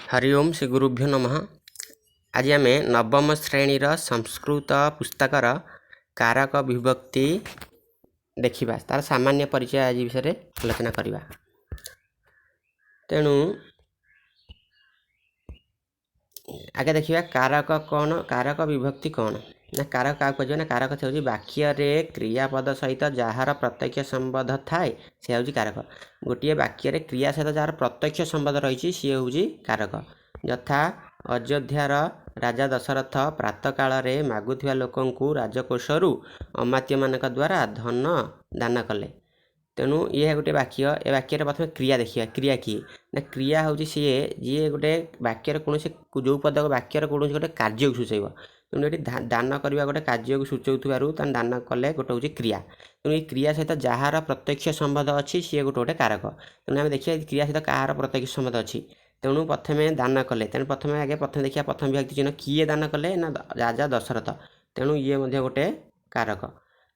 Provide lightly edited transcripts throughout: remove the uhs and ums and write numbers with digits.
ହରି ଓମ୍ ଶ୍ରୀ ଗୁରୁଭ୍ୟୋ ନମଃ। ଆଜି ଆମେ ନବମ ଶ୍ରେଣୀର ସଂସ୍କୃତ ପୁସ୍ତକର କାରକ ବିଭକ୍ତି ଦେଖିବା, ତାର ସାମାନ୍ୟ ପରିଚୟ ଆଜି ବିଷୟରେ ଆଲୋଚନା କରିବା। ତେଣୁ ଆଗେ ଦେଖିବା କାରକ କ'ଣ, କାରକ ବିଭକ୍ତି କ'ଣ। ନା କାରକ କାହାକୁ କୁହାଯିବ? ନା କାରକ ହେଉଛି ବାକ୍ୟରେ କ୍ରିୟାପଦ ସହିତ ଯାହାର ପ୍ରତ୍ୟକ୍ଷ ସମ୍ବନ୍ଧ ଥାଏ, ସେ ହେଉଛି କାରକ। ଗୋଟିଏ ବାକ୍ୟରେ କ୍ରିୟା ସହିତ ଯାହାର ପ୍ରତ୍ୟକ୍ଷ ସମ୍ବନ୍ଧ ରହିଛି, ସିଏ ହେଉଛି କାରକ। ଯଥା, ଅଯୋଧ୍ୟାର ରାଜା ଦଶରଥ ପ୍ରାତଃକାଳରେ ମାଗୁଥିବା ଲୋକଙ୍କୁ ରାଜକୋଷରୁ ଅମାତ୍ୟମାନଙ୍କ ଦ୍ୱାରା ଧନ ଦାନ କଲେ। ତେଣୁ ଇଏ ଗୋଟିଏ ବାକ୍ୟ। ଏ ବାକ୍ୟରେ ପ୍ରଥମେ କ୍ରିୟା ଦେଖିବା। କ୍ରିୟା କିଏ? ନା କ୍ରିୟା ହେଉଛି ସିଏ ଯିଏ ଗୋଟେ ବାକ୍ୟର କୌଣସି ଯେଉଁ ପଦ ବାକ୍ୟର କୌଣସି ଗୋଟେ କାର୍ଯ୍ୟକୁ ସୂଚାଇବ। ତେଣୁ ଏଠି ଦାନ କରିବା ଗୋଟେ କାର୍ଯ୍ୟକୁ ସୂଚାଉଥିବାରୁ ତାହେଲେ ଦାନ କଲେ ଗୋଟେ ହେଉଛି କ୍ରିୟା। ତେଣୁ ଏଇ କ୍ରିୟା ସହିତ ଯାହାର ପ୍ରତ୍ୟକ୍ଷ ସମ୍ବନ୍ଧ ଅଛି, ସିଏ ଗୋଟେ ଗୋଟେ କାରକ। ତେଣୁ ଆମେ ଦେଖିବା କ୍ରିୟା ସହିତ କାହାର ପ୍ରତ୍ୟକ୍ଷ ସମ୍ବନ୍ଧ ଅଛି। ତେଣୁ ପ୍ରଥମେ ଦାନ କଲେ, ତେଣୁ ପ୍ରଥମେ ଆଗେ ପ୍ରଥମେ ଦେଖିବା ପ୍ରଥମ ବିଭକ୍ତି ଚିହ୍ନ। କିଏ ଦାନ କଲେ? ନା ରାଜା ଦଶରଥ। ତେଣୁ ଇଏ ମଧ୍ୟ ଗୋଟେ କାରକ।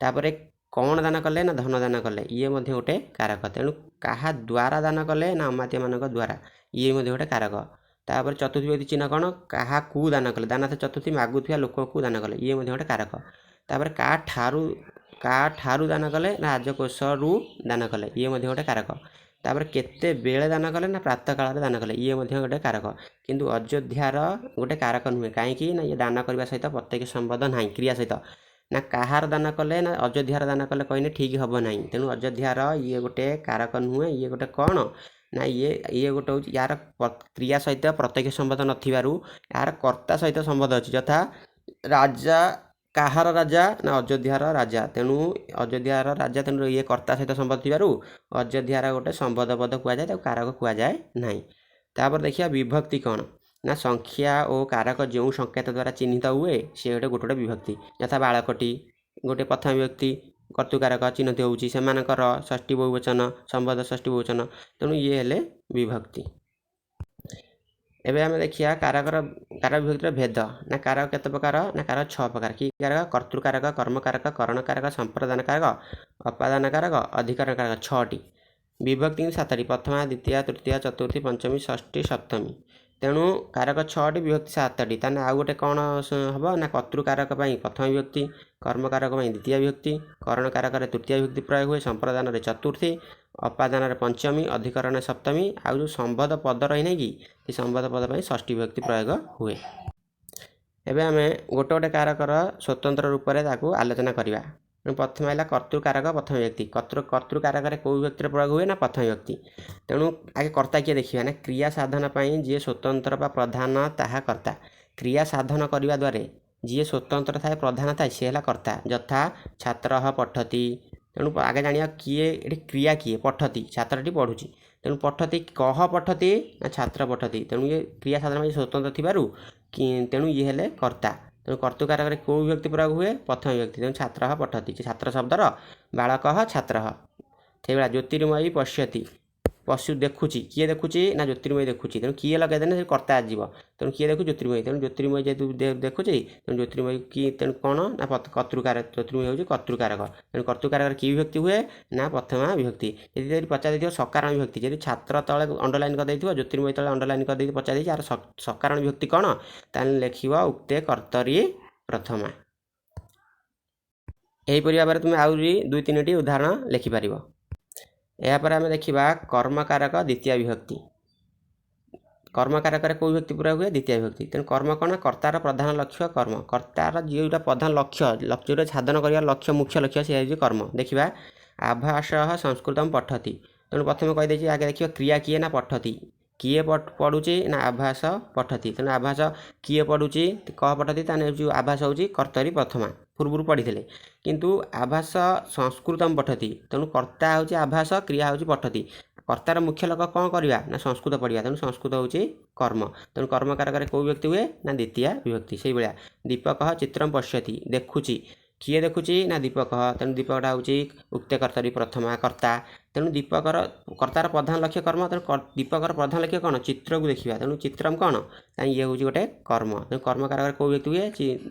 ତାପରେ କ'ଣ ଦାନ କଲେ? ନା ଧନ ଦାନ କଲେ। ଇଏ ମଧ୍ୟ ଗୋଟେ କାରକ। ତେଣୁ କାହା ଦ୍ୱାରା ଦାନ କଲେ? ନା ଅମାତ୍ୟମାନଙ୍କ ଦ୍ୱାରା। ଇଏ ମଧ୍ୟ ଗୋଟେ କାରକ। ତାପରେ ଚତୁର୍ଥୀ ବିଭକ୍ତି ଚିହ୍ନ କ'ଣ? କାହାକୁ ଦାନ କଲେ? ଦାନ ଚତୁର୍ଥୀ, ମାଗୁଥିବା ଲୋକକୁ ଦାନ କଲେ। ଇଏ ମଧ୍ୟ ଗୋଟେ କାରକ। ତାପରେ କାହା ଠାରୁ ଦାନ କଲେ? ନା ରାଜକୋଷରୁ ଦାନ କଲେ। ଇଏ ମଧ୍ୟ ଗୋଟେ କାରକ। ତାପରେ କେତେବେଳେ ଦାନ କଲେ? ନା ପ୍ରାତଃ କାଳରେ ଦାନ କଲେ। ଇଏ ମଧ୍ୟ ଗୋଟେ କାରକ। କିନ୍ତୁ ଅଯୋଧ୍ୟାର ଗୋଟେ କାରକ ନୁହେଁ। କାହିଁକି? ନା ଇଏ ଦାନ କରିବା ସହିତ ପ୍ରତ୍ୟକ୍ଷ ସମ୍ବନ୍ଧ ନାହିଁ କ୍ରିୟା ସହିତ। ନା କାହାର ଦାନ କଲେ? ନା ଅଯୋଧ୍ୟାର ଦାନ କଲେ କହିଲେ ଠିକ୍ ହେବ ନାହିଁ। ତେଣୁ ଅଯୋଧ୍ୟାର ଇଏ ଗୋଟେ କାରକ ନୁହେଁ। ଇଏ ଗୋଟେ କ'ଣ? ନା ଇଏ ଗୋଟେ ହେଉଛି ୟାର କ୍ରିୟା ସହିତ ପ୍ରତ୍ୟକ୍ଷ ସମ୍ବନ୍ଧ ନଥିବାରୁ ଏହାର କର୍ତ୍ତା ସହିତ ସମ୍ବନ୍ଧ ଅଛି। ଯଥା, ରାଜା, କାହାର ରାଜା? ନା ଅଯୋଧ୍ୟାର ରାଜା। ତେଣୁ ଅଯୋଧ୍ୟାର ରାଜା, ତେଣୁ ଇଏ କର୍ତ୍ତା ସହିତ ସମ୍ବନ୍ଧ ଥିବାରୁ ଅଯୋଧ୍ୟାର ଗୋଟେ ସମ୍ବନ୍ଧ ପଦ କୁହାଯାଏ, ତାକୁ କାରକ କୁହାଯାଏ ନାହିଁ। ତାପରେ ଦେଖିବା ବିଭକ୍ତି କ'ଣ। ନା ସଂଖ୍ୟା ଓ କାରକ ଯେଉଁ ସଂକେତ ଦ୍ୱାରା ଚିହ୍ନିତ ହୁଏ, ସେ ଗୋଟେ ଗୋଟେ ବିଭକ୍ତି। ଯଥା, ବାଳକଟି ଗୋଟେ ପ୍ରଥମ ବିଭକ୍ତି, କର୍ତ୍ତୃକାରକ ଚିହ୍ନିତ ହେଉଛି। ସେମାନଙ୍କର ଷଷ୍ଠୀ ବହୁବଚନ, ସମ୍ବନ୍ଧ ଷଷ୍ଠୀ ବହୁବଚନ। ତେଣୁ ଇଏ ହେଲେ ବିଭକ୍ତି। ଏବେ ଆମେ ଦେଖିବା କାରକ ବିଭକ୍ତିର ଭେଦ। ନା କାରକ କେତେ ପ୍ରକାର? ନା କାରକ ଛଅ ପ୍ରକାର। କି କାରକ? କର୍ତ୍ତୃକାରକ, କର୍ମକାରକ, କରଣକାରକ, ସମ୍ପ୍ରଦାନ କାରକ, ଅପାଦାନ କାରକ, ଅଧିକରଣ କାରକ, ଛଅଟି। ବିଭକ୍ତି କିନ୍ତୁ ସାତଟି: ପ୍ରଥମା, ଦ୍ୱିତୀୟା, ତୃତୀୟା, ଚତୁର୍ଥୀ, ପଞ୍ଚମୀ, ଷଷ୍ଠୀ, ସପ୍ତମୀ। ତେଣୁ କାରକ ଛଅଟି, ବିଭକ୍ତି ସାତଟି। ତାହେଲେ ଆଉ ଗୋଟେ କ'ଣ ହେବ? ନା କର୍ତ୍ତୃକାରକ ପାଇଁ ପ୍ରଥମ ବିଭକ୍ତି, କର୍ମକାରକ ପାଇଁ ଦ୍ୱିତୀୟ ବିଭକ୍ତି, କରଣକାରକରେ ତୃତୀୟ ବିଭକ୍ତି ପ୍ରୟୋଗ ହୁଏ, ସମ୍ପ୍ରଦାନରେ ଚତୁର୍ଥୀ, ଅପାଦାନରେ ପଞ୍ଚମୀ, ଅଧିକରଣରେ ସପ୍ତମୀ, ଆଉ ଯେଉଁ ସମ୍ବନ୍ଧ ପଦ ରହିନାହିଁ କି, ସେ ସମ୍ବନ୍ଧ ପଦ ପାଇଁ ଷଷ୍ଠୀ ବିଭକ୍ତି ପ୍ରୟୋଗ ହୁଏ। ଏବେ ଆମେ ଗୋଟେ ଗୋଟେ କାରକର ସ୍ୱତନ୍ତ୍ର ରୂପରେ ତାକୁ ଆଲୋଚନା କରିବା। ତେଣୁ ପ୍ରଥମେ ହେଲା କର୍ତ୍ତୃକାରକ ପ୍ରଥମ ବିଭକ୍ତି। କର୍ତ୍ତୃକାରକରେ କେଉଁ ବିଭକ୍ତିର ପ୍ରୟୋଗ ହୁଏ? ନା ପ୍ରଥମ ବିଭକ୍ତି। ତେଣୁ ଆଗେ କର୍ତ୍ତା କିଏ ଦେଖିବା। ନା କ୍ରିୟା ସାଧନ ପାଇଁ ଯିଏ ସ୍ୱତନ୍ତ୍ର ବା ପ୍ରଧାନ, ତାହା କର୍ତ୍ତା। କ୍ରିୟା ସାଧନ କରିବା ଦ୍ୱାରା ଯିଏ ସ୍ୱତନ୍ତ୍ର ଥାଏ, ପ୍ରଧାନ ଥାଏ, ସିଏ ହେଲା କର୍ତ୍ତା। ଯଥା, ଛାତ୍ର ପଠତି। ତେଣୁ ଆଗେ ଜାଣିବା କିଏ ଏଠି କ୍ରିୟା କିଏ? ପଠତି, ଛାତ୍ରଟି ପଢ଼ୁଛି। ତେଣୁ ପଠତି, କହ ପଠତି? ନା ଛାତ୍ର ପଠତି। ତେଣୁ ଇଏ କ୍ରିୟା ସାଧନ ପାଇଁ ସ୍ୱତନ୍ତ୍ର ଥିବାରୁ ତେଣୁ ଇଏ ହେଲେ କର୍ତ୍ତା। ତେଣୁ କର୍ତ୍ତୃକାରକରେ କେଉଁ ବିଭକ୍ତି ପ୍ରୟୋଗ ହୁଏ? ପ୍ରଥମ ବିଭକ୍ତି। ତେଣୁ ଛାତ୍ର ପଠତି, ଛାତ୍ର ଶବ୍ଦର ବାଳକ ଛାତ୍ର। ସେଇଭଳିଆ ଜ୍ୟୋତିର୍ମୟୀ ପଶ୍ୟତି, ପଶୁ ଦେଖୁଛି। କିଏ ଦେଖୁଛି? ନା ଜ୍ୟୋତିର୍ମୟୀ ଦେଖୁଛି। ତେଣୁ କିଏ ଲଗେଇଦେଲେ ସେ କର୍ତ୍ତା ଆସିଯିବ। ତେଣୁ କିଏ ଦେଖୁଛି? ଜ୍ୟୋତିର୍ମୟୀ। ତେଣୁ ଜ୍ୟୋତିର୍ମୟୀ ଯେହେତୁ ଦେଖୁଛି, ତେଣୁ ଜ୍ୟୋତିର୍ମୟୀ କି ତେଣୁ କ'ଣ? ନା କର୍ତ୍ତୃକାରକ। ଜ୍ୟୋତିର୍ମୟୀ ହେଉଛି କର୍ତ୍ତୃକାରକ। ତେଣୁ କର୍ତ୍ତୃକାରକରେ କି ବିଭକ୍ତି ହୁଏ? ନା ପ୍ରଥମା ବିଭକ୍ତି। ଯଦି ପଚାରି ଦେଇଥିବ ସକାରଣ ବିଭକ୍ତି, ଯଦି ଛାତ୍ର ତଳେ ଅଣ୍ଡରଲାଇନ୍ କରିଦେଇଥିବ, ଜ୍ୟୋତିର୍ମୟୀ ତଳେ ଅଣ୍ଡରଲାଇନ୍ କରିଦେଇକି ପଚାରି ଦେଇଛି ଆର ସକାରଣ ବିଭକ୍ତି କ'ଣ, ତାହେଲେ ଲେଖିବ ଉକ୍ତେ କର୍ତ୍ତରୀ ପ୍ରଥମା। ଏହିପରି ଭାବରେ ତୁମେ ଆହୁରି ଦୁଇ ତିନୋଟି ଉଦାହରଣ ଲେଖିପାରିବ। ଏହାପରେ ଆମେ ଦେଖିବା କର୍ମକାରକ ଦ୍ୱିତୀୟ ବିଭକ୍ତି। କର୍ମକାରକରେ କେଉଁ ବିଭକ୍ତି ପ୍ରୟୋଗ ହୁଏ? ଦ୍ୱିତୀୟ ବିଭକ୍ତି। ତେଣୁ କର୍ମ କ'ଣ? କର୍ତ୍ତାର ପ୍ରଧାନ ଲକ୍ଷ୍ୟ କର୍ମ। କର୍ତ୍ତାର ଯେଉଁଟା ପ୍ରଧାନ ଲକ୍ଷ୍ୟ, ଯେଉଁଟା ସାଧନ କରିବା ଲକ୍ଷ୍ୟ, ମୁଖ୍ୟ ଲକ୍ଷ୍ୟ, ସେ ହେଉଛି କର୍ମ। ଦେଖିବା, ଆଭାସ ସଂସ୍କୃତମ ପଠତି। ତେଣୁ ପ୍ରଥମେ କହିଦେଇଛି, ଆଗେ ଦେଖିବା କ୍ରିୟା କିଏ। ନା ପଠତି। କିଏ ପଢ଼ୁଛି? ନା ଆଭାସ ପଠତି। ତେଣୁ ଆଭାସ କିଏ ପଢ଼ୁଛି? କହ ପଠତି? ତାହେଲେ ହେଉଛି ଆଭାସ ହେଉଛି କର୍ତ୍ତରୀ ପ୍ରଥମା, ପୂର୍ବରୁ ପଢ଼ିଥିଲେ। କିନ୍ତୁ ଆଭାସ ସଂସ୍କୃତମ ପଠତି, ତେଣୁ କର୍ତ୍ତା ହେଉଛି ଆଭାସ, କ୍ରିୟା ହେଉଛି ପଠତି। କର୍ତ୍ତାର ମୁଖ୍ୟ ଲକ୍ଷ୍ୟ କ'ଣ କରିବା? ନା ସଂସ୍କୃତ ପଢ଼ିବା। ତେଣୁ ସଂସ୍କୃତ ହେଉଛି କର୍ମ। ତେଣୁ କର୍ମକାରକରେ କେଉଁ ବିଭକ୍ତି ହୁଏ? ନା ଦ୍ୱିତୀୟା ବିଭକ୍ତି। ସେଇଭଳିଆ ଦୀପକ ଚିତ୍ରମ ପଶ୍ୟତି, ଦେଖୁଛି। କିଏ ଦେଖୁଛି? ନା ଦୀପକ। ତେଣୁ ଦୀପକଟା ହେଉଛି ଉକ୍ତେ କର୍ତ୍ତରୀ ପ୍ରଥମା, କର୍ତ୍ତା। ତେଣୁ ଦୀପକର କର୍ତ୍ତାର ପ୍ରଧାନ ଲକ୍ଷ୍ୟ କର୍ମ। ତେଣୁ ଦୀପକର ପ୍ରଧାନ ଲକ୍ଷ୍ୟ କ'ଣ? ଚିତ୍ରକୁ ଦେଖିବା। ତେଣୁ ଚିତ୍ରମ କ'ଣ? କାହିଁ ଇଏ ହେଉଛି ଗୋଟେ କର୍ମ। ତେଣୁ କର୍ମକାରକରେ କେଉଁ ବିଭକ୍ତି ହୁଏ?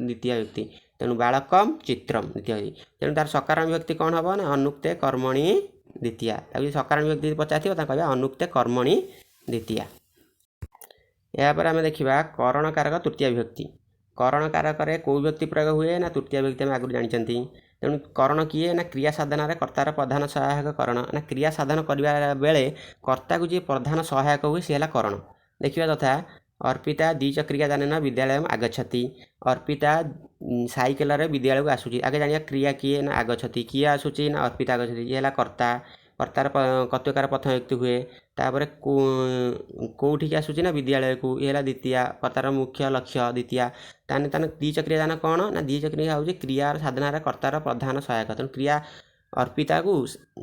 ଦ୍ୱିତୀୟ ବିଭକ୍ତି। ତେଣୁ ବାଳକମ୍ ଚିତ୍ରମ, ଦ୍ୱିତୀୟ ବିଭକ୍ତି। ତେଣୁ ତାର ସକାରଣ ବିଭକ୍ତି କ'ଣ ହେବ? ନା ଅନୁକ୍ତେ କର୍ମଣି ଦ୍ୱିତୀୟା। ତାକୁ ଯଦି ସକାରଣ ବିଭକ୍ତି ପଚାରିଥିବ, ତାକୁ କହିବା ଅନୁକ୍ତେ କର୍ମଣି ଦ୍ୱିତୀୟା। ଏହାପରେ ଆମେ ଦେଖିବା କରଣ କାରକ ତୃତୀୟ ବିଭକ୍ତି। କରଣ କାରକରେ କେଉଁ ବିଭକ୍ତି ପ୍ରୟୋଗ ହୁଏ ନା ତୃତୀୟ ବିଭକ୍ତି, ଆମେ ଆଗରୁ ଜାଣିଛନ୍ତି। ତେଣୁ କରଣ କିଏ ନା କ୍ରିୟା ସାଧନାରେ କର୍ତ୍ତାର ପ୍ରଧାନ ସହାୟକ କରଣ। ନା କ୍ରିୟା ସାଧନ କରିବା ବେଳେ କର୍ତ୍ତାକୁ ଯିଏ ପ୍ରଧାନ ସହାୟକ ହୁଏ ସେ ହେଲା କରଣ। ଦେଖିବା ଯଥା ଅର୍ପିତା ଦ୍ୱିଚକ୍ରିକା ଯାନେନ ବିଦ୍ୟାଳୟ ଆଗଚ୍ଛତି। ଅର୍ପିତା ସାଇକେଲରେ ବିଦ୍ୟାଳୟକୁ ଆସୁଛି। ଆଗେ ଜାଣିବା କ୍ରିୟା କିଏ ନା ଆଗଚ୍ଛତି। କିଏ ଆସୁଛି ନା ଅର୍ପିତା ଆଗଚ୍ଛତି। ଇଏ ହେଲା କର୍ତ୍ତା। କର୍ତ୍ତାର କର୍ତ୍ତୃକାର ପ୍ରଥମ ବ୍ୟକ୍ତି ହୁଏ। ତାପରେ କେଉଁଠିକି ଆସୁଛି ନା ବିଦ୍ୟାଳୟକୁ। ଇଏ ହେଲା ଦ୍ୱିତୀୟା, କର୍ତ୍ତାର ମୁଖ୍ୟ ଲକ୍ଷ୍ୟ ଦ୍ୱିତୀୟା। ତାହେଲେ ତାହେଲେ ଦ୍ୱିଚକ୍ରିଆ ଯାନ କ'ଣ ନା ଦ୍ୱିଚକ୍ରିଆ ହେଉଛି କ୍ରିୟାର ସାଧନାରେ କର୍ତ୍ତାର ପ୍ରଧାନ ସହାୟକ। ତେଣୁ କ୍ରିୟା ଅର୍ପିତାକୁ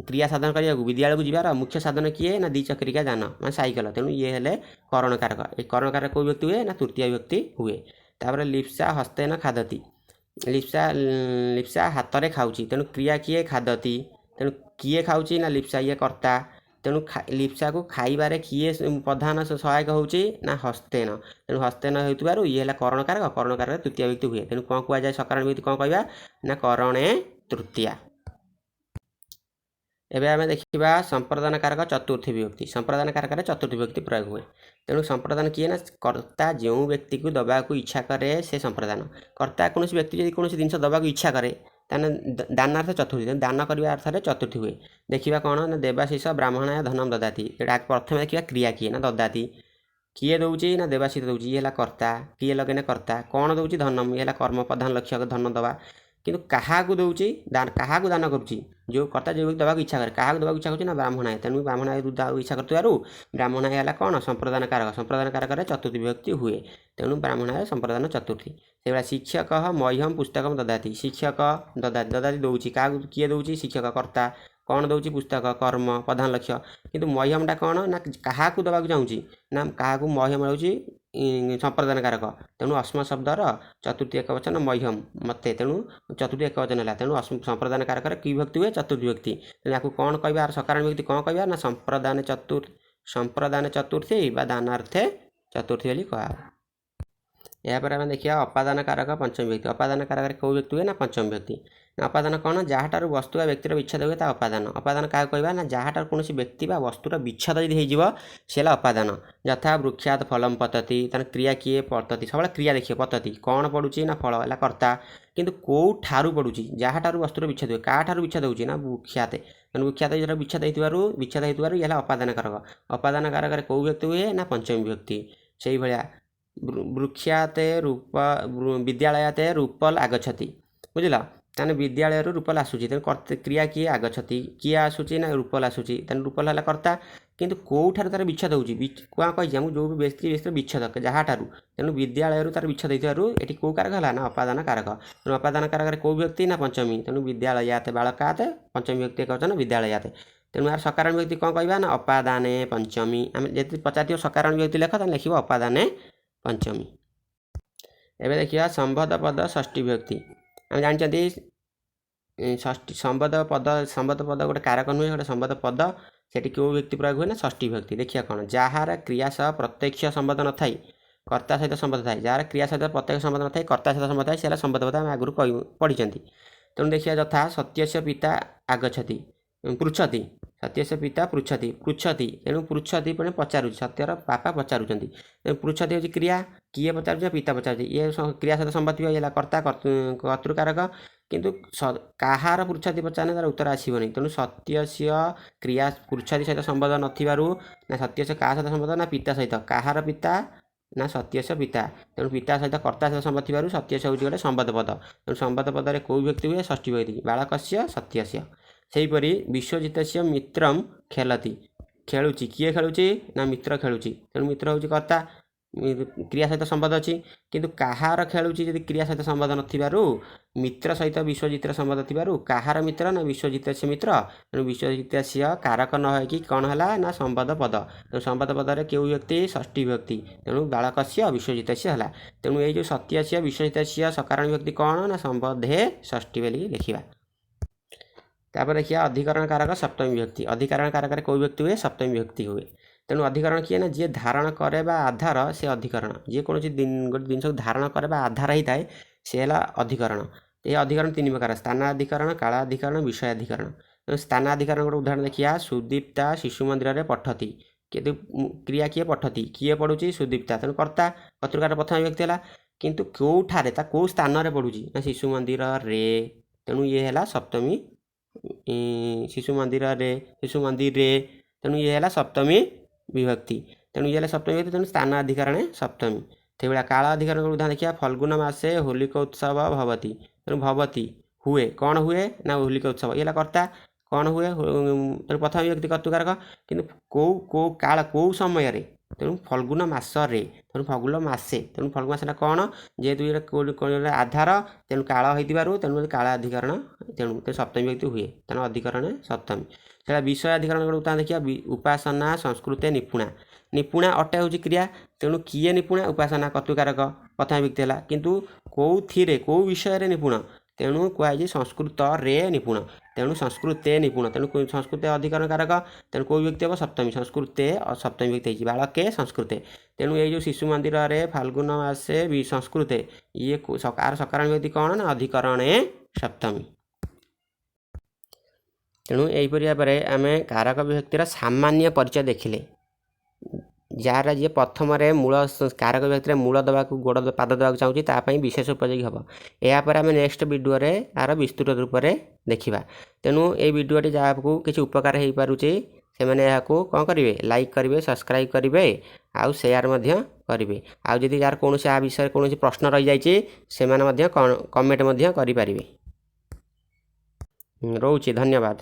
କ୍ରିୟା ସାଧନ କରିବାକୁ ବିଦ୍ୟାଳୟକୁ ଯିବାର ମୁଖ୍ୟ ସାଧନ କିଏ ନା ଦ୍ୱିଚକ୍ରିକା ଯାନ ମାନେ ସାଇକେଲ। ତେଣୁ ଇଏ ହେଲେ କରଣକାରକ। ଏ କରଣକାରକ କେଉଁ ବ୍ୟକ୍ତି ହୁଏ ନା ତୃତୀୟ ବ୍ୟକ୍ତି ହୁଏ। ତାପରେ ଲିପ୍ସା ହସ୍ତେନ ଖାଦତି। ଲିପ୍ସା ଲିପ୍ସା ହାତରେ ଖାଉଛି। ତେଣୁ କ୍ରିୟା କିଏ ଖାଦତି। ତେଣୁ କିଏ ଖାଉଛି ନା ଲିପ୍ସା, ଇଏ କର୍ତ୍ତା। ତେଣୁ ଲିପ୍ସାକୁ ଖାଇବାରେ କିଏ ପ୍ରଧାନ ସହାୟକ ହେଉଛି ନା ହସ୍ତେନ। ତେଣୁ ହସ୍ତେନ ହେଉଥିବାରୁ ଇଏ ହେଲା କରଣକାରକ। କରଣକାରକ ତୃତୀୟ ବ୍ୟକ୍ତି ହୁଏ। ତେଣୁ କ'ଣ କୁହାଯାଏ ସକାରଣ ବ୍ୟକ୍ତି କ'ଣ କହିବା ନା କରଣେ ତୃତୀୟା। ଏବେ ଆମେ ଦେଖିବା ସମ୍ପ୍ରଦାନ କାରକ ଚତୁର୍ଥୀ ବିଭକ୍ତି। ସମ୍ପ୍ରଦାନ କାରକରେ ଚତୁର୍ଥୀ ବିଭକ୍ତି ପ୍ରୟୋଗ ହୁଏ। ତେଣୁ ସମ୍ପ୍ରଦାନ କିଏ ନା କର୍ତ୍ତା ଯେଉଁ ବ୍ୟକ୍ତିକୁ ଦେବାକୁ ଇଚ୍ଛା କରେ ସେ ସମ୍ପ୍ରଦାନ। କର୍ତ୍ତା କୌଣସି ବ୍ୟକ୍ତି ଯଦି କୌଣସି ଜିନିଷ ଦେବାକୁ ଇଚ୍ଛା କରେ ତାହେଲେ ଦାନାର୍ଥ ଚତୁର୍ଥୀ। ତେଣୁ ଦାନ କରିବା ଅର୍ଥରେ ଚତୁର୍ଥୀ ହୁଏ। ଦେଖିବା କ'ଣ ନା ଦେବାଶିଷ ବ୍ରାହ୍ମଣାୟ ଧନମ ଦଦାତି। ଏଇଟା ପ୍ରଥମେ ଦେଖିବା କ୍ରିୟା କିଏ ନା ଦଦାତି। କିଏ ଦେଉଛି ନା ଦେବାଶିଷ ଦେଉଛି। ଇଏ ହେଲା କର୍ତ୍ତା। କିଏ ଲଗେଇନେ କର୍ତ୍ତା। କ'ଣ ଦେଉଛି ଧନମ। ଇଏ ହେଲା କର୍ମ ପ୍ରଧାନ ଲକ୍ଷ୍ୟ ଧନ ଦେବା। କିନ୍ତୁ କାହାକୁ ଦେଉଛି, କାହାକୁ ଦାନ କରୁଛି? ଯେଉଁ କର୍ତ୍ତା ଯେଉଁ ଦେବାକୁ ଇଚ୍ଛା କରେ କାହାକୁ ଦେବାକୁ ଇଚ୍ଛା କରୁଛି ନା ବ୍ରାହ୍ମଣାୟ। ତେଣୁ ବ୍ରାହ୍ମଣାୟ ଦେବାକୁ ଇଚ୍ଛା କରୁଥିବାରୁ ବ୍ରାହ୍ମଣାୟ ହେଲା କ'ଣ ସମ୍ପ୍ରଦାନ କାରକ। ସମ୍ପ୍ରଦାନ କାରକରେ ଚତୁର୍ଥୀ ବିଭକ୍ତି ହୁଏ। ତେଣୁ ବ୍ରାହ୍ମଣାୟ ସମ୍ପ୍ରଦାନ ଚତୁର୍ଥୀ। ସେଇଭଳିଆ ଶିକ୍ଷକ ମହ୍ୟମ ପୁସ୍ତକମ ଦଦାତି। ଶିକ୍ଷକ ଦଦାତି, ଦଦାତି ଦେଉଛି କାହାକୁ, କିଏ ଦେଉଛି? ଶିକ୍ଷକ କର୍ତ୍ତା। କ'ଣ ଦେଉଛି? ପୁସ୍ତକ କର୍ମ ପ୍ରଧାନ ଲକ୍ଷ୍ୟ। କିନ୍ତୁ ମହ୍ୟମଟା କ'ଣ ନା କାହାକୁ ଦେବାକୁ ଚାହୁଁଛି ନା କାହାକୁ? ମହ୍ୟମ ହେଉଛି ସମ୍ପ୍ରଦାନ କାରକ। ତେଣୁ ଅସ୍ମ ଶବ୍ଦର ଚତୁର୍ଥୀ ଏକବଚନ ମହ୍ୟମ ମତେ। ତେଣୁ ଚତୁର୍ଥୀ ଏକବଚନ ହେଲା। ତେଣୁ ସମ୍ପ୍ରଦାନ କାରକରେ କି ବିଭକ୍ତି ହୁଏ? ଚତୁର୍ଥୀ ବିଭକ୍ତି। ତେଣୁ ୟାକୁ କ'ଣ କହିବା? ସକାରଣ ବିଭକ୍ତି କ'ଣ କହିବା ନା ସମ୍ପ୍ରଦାନ ଚତୁର୍ଥୀ ବା ଦାନାର୍ଥେ ଚତୁର୍ଥୀ ବୋଲି କୁହାହେବ। ଏହାପରେ ଆମେ ଦେଖିବା ଅପାଦାନ କାରକ ପଞ୍ଚମ ବ୍ୟକ୍ତି। ଅପାଦାନ କାରକରେ କେଉଁ ବ୍ୟକ୍ତି ହୁଏ ନା ପଞ୍ଚମ ବ୍ୟକ୍ତି। ନା ଅପାଦାନ କ'ଣ? ଯାହାଠାରୁ ବସ୍ତୁ ବା ବ୍ୟକ୍ତିର ବିଚ୍ଛେଦ ହୁଏ ତା ଅପାଦାନ। ଅପାଦାନ କାହାକୁ କହିବା ନା ଯାହାଠାରୁ କୌଣସି ବ୍ୟକ୍ତି ବା ବସ୍ତୁର ବିଚ୍ଛେଦ ଯଦି ହେଇଯିବ ସେ ହେଲା ଅପାଦାନ। ଯଥା ବୃକ୍ଷାତ ଫଲମ ପତତି। ତାର କ୍ରିୟା କିଏ? ପତତି। ସବୁବେଳେ କ୍ରିୟା ଦେଖିବ ପତତି କ'ଣ ପଡ଼ୁଛି ନା ଫଳ ହେଲା କର୍ତ୍ତା। କିନ୍ତୁ କେଉଁଠାରୁ ପଡ଼ୁଛି? ଯାହାଠାରୁ ବସ୍ତୁର ବିଚ୍ଛେଦ ହୁଏ। କାହାଠାରୁ ବିଚ୍ଛେଦ ହେଉଛି ନା ବୃକ୍ଷାତେ। ତେଣୁ ବୃକ୍ଷାତ ଯେଉଁଟା ବିଚ୍ଛେଦ ହେଇଥିବାରୁ ଇଏ ହେଲା ଅପାଦାନ କାରକ। ଅପାଦାନ କାରକରେ କେଉଁ ବ୍ୟକ୍ତି ହୁଏ ନା ପଞ୍ଚମୀ ବ୍ୟକ୍ତି। ସେଇଭଳିଆ ବୃକ୍ଷାତେ ରୂପ ବିଦ୍ୟାଳୟାତେ ରୂପଲ ଆଗଚ୍ଛତି। ବୁଝିଲ? ତାହେଲେ ବିଦ୍ୟାଳୟରୁ ରୂପଲ ଆସୁଛି। ତେଣୁ କ୍ରିୟା କିଏ? ଆଗଚ୍ଛତି। କିଏ ଆସୁଛି ନା ରୂପଲ ଆସୁଛି। ତେଣୁ ରୂପଲ ହେଲା କର୍ତ୍ତା। କିନ୍ତୁ କେଉଁଠାରୁ ତାର ବିଚ୍ଛେଦ ହେଉଛି? କ'ଣ କହିଛି ଆମକୁ? ଯେଉଁ ବ୍ୟକ୍ତି ବ୍ୟକ୍ତିର ବିଚ୍ଛେଦ ଯାହାଠାରୁ। ତେଣୁ ବିଦ୍ୟାଳୟରୁ ତାର ବିଚ୍ଛେଦ ହେଇଥିବାରୁ ଏଠି କେଉଁ କାରକ ହେଲା ନା ଅପାଦାନ କାରକ। ତେଣୁ ଅପାଦାନ କାରକରେ କେଉଁ ବ୍ୟକ୍ତି ନା ପଞ୍ଚମୀ। ତେଣୁ ବିଦ୍ୟାଳୟାତେ ବାଳକାତେ ପଞ୍ଚମୀ ବ୍ୟକ୍ତି ଏକ ବଚନ ବିଦ୍ୟାଳୟାତେ। ତେଣୁ ଏହାର ସକାରଣ ବ୍ୟକ୍ତି କ'ଣ କହିବା ନା ଅପାଦାନେ ପଞ୍ଚମୀ। ଆମେ ଯଦି ପଚାରିଥିବ ସକାରଣ ବ୍ୟକ୍ତି ଲେଖ, ତାହେଲେ ଲେଖିବ ଅପାଦାନେ ପଞ୍ଚମୀ। ଏବେ ଦେଖିବା ସମ୍ବନ୍ଧ ପଦ ଷଷ୍ଠୀ ବିଭକ୍ତି। ଆମେ ଜାଣିଛନ୍ତି ଷଷ୍ଠୀ ସମ୍ବନ୍ଧ ପଦ, ସମ୍ବନ୍ଧ ପଦ ଗୋଟେ କାରକ ନୁହେଁ, ଗୋଟେ ସମ୍ବନ୍ଧ ପଦ। ସେଠି କେଉଁ ବ୍ୟକ୍ତି ପ୍ରୟୋଗ ହୁଏ ନା ଷଷ୍ଠୀ ବିଭକ୍ତି। ଦେଖିବା କ'ଣ? ଯାହାର କ୍ରିୟା ସହ ପ୍ରତ୍ୟକ୍ଷ ସମ୍ବନ୍ଧ ନଥାଇ କର୍ତ୍ତା ସହିତ ସମ୍ବନ୍ଧ ଥାଏ। ଯାହାର କ୍ରିୟା ସହିତ ପ୍ରତ୍ୟକ୍ଷ ସମ୍ବନ୍ଧ ନଥାଇ କର୍ତ୍ତା ସହିତ ସମ୍ବନ୍ଧ ଥାଏ ସେ ହେଲା ସମ୍ବନ୍ଧ ପଦ। ଆମେ ଆଗରୁ ପଢ଼ିଛନ୍ତି। ତେଣୁ ଦେଖିବା ଯଥା ସତ୍ୟସ୍ୟ ପିତା ଆଗଚ୍ଛତି ପୃଚ୍ଛତି। ସତ୍ୟସ୍ୟ ପିତା ପୃଚ୍ଛତି ପୃଚ୍ଛତି। ତେଣୁ ପୃଚ୍ଛତି ପୁଣି ପଚାରୁଛି, ସତ୍ୟର ବାପା ପଚାରୁଛନ୍ତି। ତେଣୁ ପୃଚ୍ଛତି ହେଉଛି କ୍ରିୟା। କିଏ ପଚାରୁଛି? ପିତା ପଚାରୁଛି। ଇଏ କ୍ରିୟା ସହିତ ସମ୍ବନ୍ଧ ଥିବ, ଇଏ ହେଲା କର୍ତ୍ତା କର୍ତ୍ତୃକାରକ। କିନ୍ତୁ କାହାର ପୃଚ୍ଛତି ପଚାରିଲେ ତାର ଉତ୍ତର ଆସିବନି। ତେଣୁ ସତ୍ୟସ୍ୟ କ୍ରିୟା ପୃଚ୍ଛତି ସହିତ ସମ୍ବନ୍ଧ ନଥିବାରୁ ନା ସତ୍ୟସ୍ୟ କାହା ସହିତ ସମ୍ବନ୍ଧ ନା ପିତା ସହିତ। କାହାର ପିତା ନା ସତ୍ୟସ୍ୟ ପିତା। ତେଣୁ ପିତା ସହିତ କର୍ତ୍ତା ସହିତ ସମ୍ବନ୍ଧ ଥିବାରୁ ସତ୍ୟସ୍ୟ ହେଉଛି ଗୋଟେ ସମ୍ବନ୍ଧ ପଦ। ତେଣୁ ସମ୍ବନ୍ଧ ପଦରେ କେଉଁ ବ୍ୟକ୍ତି ହୁଏ? ଷଷ୍ଠୀ ବ୍ୟକ୍ତି। ବାଳକସ୍ୟ ସତ୍ୟସ୍ୟ। ସେହିପରି ବିଶ୍ୱଜିତସ୍ୟ ମିତ୍ରମ୍ ଖେଲତି। ଖେଳୁଛି, କିଏ ଖେଳୁଛି ନା ମିତ୍ର ଖେଳୁଛି। ତେଣୁ ମିତ୍ର ହେଉଛି କର୍ତ୍ତା, କ୍ରିୟା ସହିତ ସମ୍ବନ୍ଧ ଅଛି। କିନ୍ତୁ କାହାର ଖେଳୁଛି ଯଦି କ୍ରିୟା ସହିତ ସମ୍ବନ୍ଧ ନଥିବାରୁ ମିତ୍ର ସହିତ ବିଶ୍ୱଜିତର ସମ୍ବନ୍ଧ ଥିବାରୁ କାହାର ମିତ୍ର ନା ବିଶ୍ୱଜିତସ୍ୟ ମିତ୍ର। ତେଣୁ ବିଶ୍ୱଜିତସ୍ୟ କାରକ ନ ହେଇକି କ'ଣ ହେଲା ନା ସମ୍ବନ୍ଧ ପଦ। ତେଣୁ ସମ୍ବନ୍ଧ ପଦରେ କେଉଁ ବ୍ୟକ୍ତି? ଷଷ୍ଠୀ ବ୍ୟକ୍ତି। ତେଣୁ ବାଳକସ୍ୟ ବିଶ୍ୱଜିତସ୍ୟ ହେଲା। ତେଣୁ ଏଇ ଯେଉଁ ସତ୍ୟସ୍ୟ ବିଶ୍ୱଜିତସ୍ୟ ସକାରଣ ବ୍ୟକ୍ତି କ'ଣ ନା ସମ୍ବନ୍ଧେ ଷଷ୍ଠୀ ବୋଲି ଲେଖିବା। ତାପରେ ଦେଖିବା ଅଧିକରଣ କାରକ ସପ୍ତମୀ ବିଭକ୍ତି। ଅଧିକରଣ କାରକରେ କେଉଁ ବ୍ୟକ୍ତି ହୁଏ? ସପ୍ତମୀ ବିଭକ୍ତି ହୁଏ। ତେଣୁ ଅଧିକରଣ କିଏ ନା ଯିଏ ଧାରଣ କରେ ବା ଆଧାର ସେ ଅଧିକରଣ। ଯିଏ କୌଣସି ଗୋଟେ ଜିନିଷକୁ ଧାରଣ କରେ ବା ଆଧାର ହେଇଥାଏ ସେ ହେଲା ଅଧିକରଣ। ଏ ଅଧିକରଣ ତିନି ପ୍ରକାର: ସ୍ଥାନାଧିକରଣ, କାଳାଧିକରଣ, ବିଷୟାଧିକରଣ। ତେଣୁ ସ୍ଥାନାଧିକରଣ ଗୋଟେ ଉଦାହରଣ ଦେଖିବା। ସୁଦୀପ୍ତା ଶିଶୁ ମନ୍ଦିରରେ ପଠତି। କିନ୍ତୁ କ୍ରିୟା କିଏ? ପଠତି। କିଏ ପଢ଼ୁଛି? ସୁଦୀପ୍ତା। ତେଣୁ କର୍ତ୍ତା, କର୍ତ୍ତୃକାର ପ୍ରଥମ ବିଭକ୍ତି ହେଲା। କିନ୍ତୁ କେଉଁଠାରେ, ତା କେଉଁ ସ୍ଥାନରେ ପଢ଼ୁଛି ନା ଶିଶୁ ମନ୍ଦିରରେ। ତେଣୁ ଇଏ ହେଲା ସପ୍ତମୀ। ଶିଶୁ ମନ୍ଦିରରେ, ଶିଶୁ ମନ୍ଦିରରେ, ତେଣୁ ଇଏ ହେଲା ସପ୍ତମୀ ବିଭକ୍ତି। ତେଣୁ ଇଏ ହେଲା ସପ୍ତମୀ ବିଭକ୍ତି, ତେଣୁ ସ୍ଥାନ ଅଧିକରଣେ ସପ୍ତମୀ। ସେଇଭଳିଆ କାଳ ଅଧିକରଣ ଉଦାହରଣ ଦେଖିବା। ଫଲ୍ଗୁନ ମାସେ ହୋଲିକ ଉତ୍ସବ ଭବତି। ତେଣୁ ଭବତି ହୁଏ, କ'ଣ ହୁଏ ନା ହୋଲିକ ଉତ୍ସବ। ଇଏ ହେଲା କର୍ତ୍ତା। କ'ଣ ହୁଏ? ତେଣୁ ପ୍ରଥମ ବିଭକ୍ତି କର୍ତ୍ତୃକାରକ। କିନ୍ତୁ କେଉଁ କେଉଁ କାଳ, କେଉଁ ସମୟରେ? ତେଣୁ ଫଲ୍ଗୁନ ମାସରେ, ତେଣୁ ଫଗୁଲ ମାସେ। ତେଣୁ ଫଲ୍ଗୁନ ମାସଟା କ'ଣ? ଯେହେତୁ ଏଇଟା ଆଧାର, ତେଣୁ କାଳ ହେଇଥିବାରୁ ତେଣୁ କାଳ ଅଧିକରଣ, ତେଣୁ ସପ୍ତମୀ ବିଭକ୍ତି ହୁଏ। ତେଣୁ ଅଧିକରଣ ସପ୍ତମୀ। ସେଇଟା ବିଷୟ ଅଧିକରଣ ଗୋଟେ ଉଦାହରଣ ଦେଖିବା। ଉପାସନା ସଂସ୍କୃତେ ନିପୁଣା। ନିପୁଣା ଅଟେ ହେଉଛି କ୍ରିୟା। ତେଣୁ କିଏ ନିପୁଣା? ଉପାସନା କର୍ତ୍ତୃକାରକ, ପ୍ରଥମ ବିଭକ୍ତି ହେଲା। କିନ୍ତୁ କେଉଁଥିରେ, କେଉଁ ବିଷୟରେ ନିପୁଣ? ତେଣୁ କୁହାଯାଇଛି ସଂସ୍କୃତରେ ନିପୁଣ। ତେଣୁ ସଂସ୍କୃତେ ନିପୁଣ, ତେଣୁ ସଂସ୍କୃତେ ଅଧିକରଣ କାରକ। ତେଣୁ କେଉଁ ବିଭକ୍ତି ହେବ? ସପ୍ତମୀ। ସଂସ୍କୃତେ ସପ୍ତମୀ ବିଭକ୍ତି ହେଇଛି। ବାଳକେ ସଂସ୍କୃତେ। ତେଣୁ ଏଇ ଯେଉଁ ଶିଶୁ ମନ୍ଦିରରେ ଫାଲ୍ଗୁନ ମାସେ ବି ସଂସ୍କୃତେ, ଇଏ ଆର ସକାରଣ ବିଭକ୍ତି କ'ଣ ନା ଅଧିକରଣେ ସପ୍ତମୀ। ତେଣୁ ଏହିପରି ଭାବରେ ଆମେ କାରକ ବିଭକ୍ତିର ସାମାନ୍ୟ ପରିଚୟ ଦେଖିଲେ। ଯାହାର ଯିଏ ପ୍ରଥମରେ ମୂଳ କାରକ ବିଭକ୍ତିରେ ମୂଳ ଦେବାକୁ, ଗୋଡ଼ ପାଦ ଦେବାକୁ ଚାହୁଁଛି, ତା ପାଇଁ ବିଶେଷ ଉପଯୋଗୀ ହେବ। ଏହାପରେ ଆମେ ନେକ୍ସଟ ଭିଡ଼ିଓରେ ଆର ବିସ୍ତୃତ ରୂପରେ ଦେଖିବା। ତେଣୁ ଏଇ ଭିଡ଼ିଓଟି ଯାହାକୁ କିଛି ଉପକାର ହେଇପାରୁଛି, ସେମାନେ ଏହାକୁ କ'ଣ କରିବେ? ଲାଇକ୍ କରିବେ, ସବସ୍କ୍ରାଇବ୍ କରିବେ ଆଉ ସେୟାର ମଧ୍ୟ କରିବେ। ଆଉ ଯଦି ଯାହାର କୌଣସି ଆ ବିଷୟରେ କୌଣସି ପ୍ରଶ୍ନ ରହିଯାଇଛି, ସେମାନେ ମଧ୍ୟ କମେଣ୍ଟ ମଧ୍ୟ କରିପାରିବେ। ରହୁଛି, ଧନ୍ୟବାଦ।